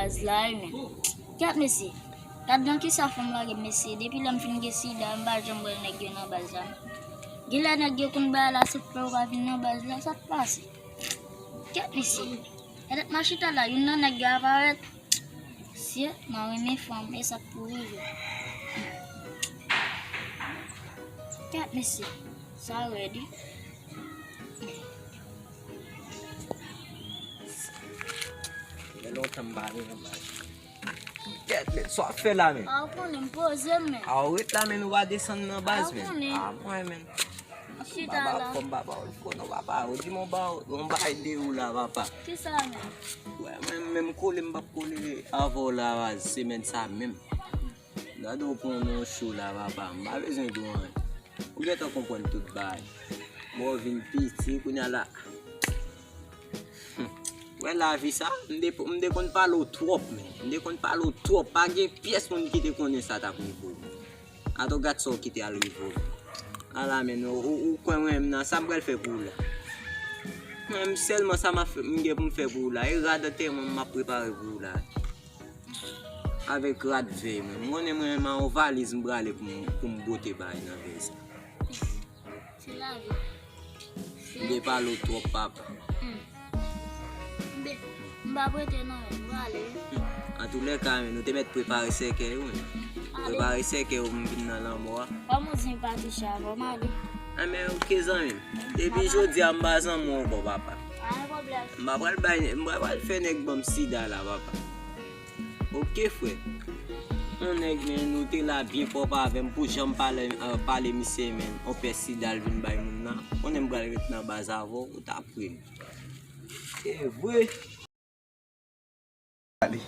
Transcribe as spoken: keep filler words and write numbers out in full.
Baz la wi men. Kèt mesye. Gad nan kisa fanm lage m mesye. Depi lè m fin gen sida, m pa janm wè nèg yo nan baz la. Genlè nèg yo konn bagay la, se pou yo pa vin nan baz la, sa k pase? Kèt mesye. Petèt m a chita la, youn nan nèg yo ap parèt. Mesye, m a renmen fanm, e sa k pou rive. Kèt mesye. Sa rèd wi. Gen lontan m pa vin nan baz. Kèt, men, sa w ap fè la, men? A, ou konnen m poze m, men. A, ou ret la, men, ou pa desann nan baz, men. A, ou konnen. A, mwen, men. Chita la. Fò m pa ba w fò non, papa. Ou di m yon ba, yon bagay de ou la, papa. Kisa, men? Wè, mwen menm kole, m p ap kole avè w la, semèn sa menm. Gade w pran yon cho la, papa. M pa bezwen di w anyen. Ou gentan konprann tout bagay. Mwen vin piti, kounye a la. Wè lavi sa, m te, m te konn pale w twòp, men. M te konn pale w twòp. Pa gen pyès moun ki te konnen sa t ap rive w. Atò gad sa w kite al rive w. Ala, men, ou, ou, ou kwè mwen menm nan, sa m pral fè pou ou la? Mwen menm sèlman sa m ap fè, m gen pou m fè pou ou la. E rad antèman m ap prepare pou ou la. Avèk rad vèy mwen. M konnen mwen menm a yon valiz m prale pou m, pou m bwote bay nan vèy sa. Se lavi. M te pale w twòp, papa. Hmm. M te, m pa prete non, m prale wi. Hmm. Antoulèka, men, nou te mèt prepare sèkèy ou, men. Ale. Prepare sèkèy ou pou m vin nan lanmò a. Kòman w di m pa touche avè w, m ale. A, men, oke, zanmi m. Depi jodi a, m pa zanmi w ankò, papa. Pa gen pwoblèm. M pa pral bay, m pa pral fè nèg ban m sida la, papa. Oke, frè. Yon nèg, men, nou te la byen pwòp avè m pou jan m pale, euh, pale misye, men, yon pè sida l vin bay moun nan. Konnen m pral ret nan baz avè w, ou t ap ri m. Se vre. Ale.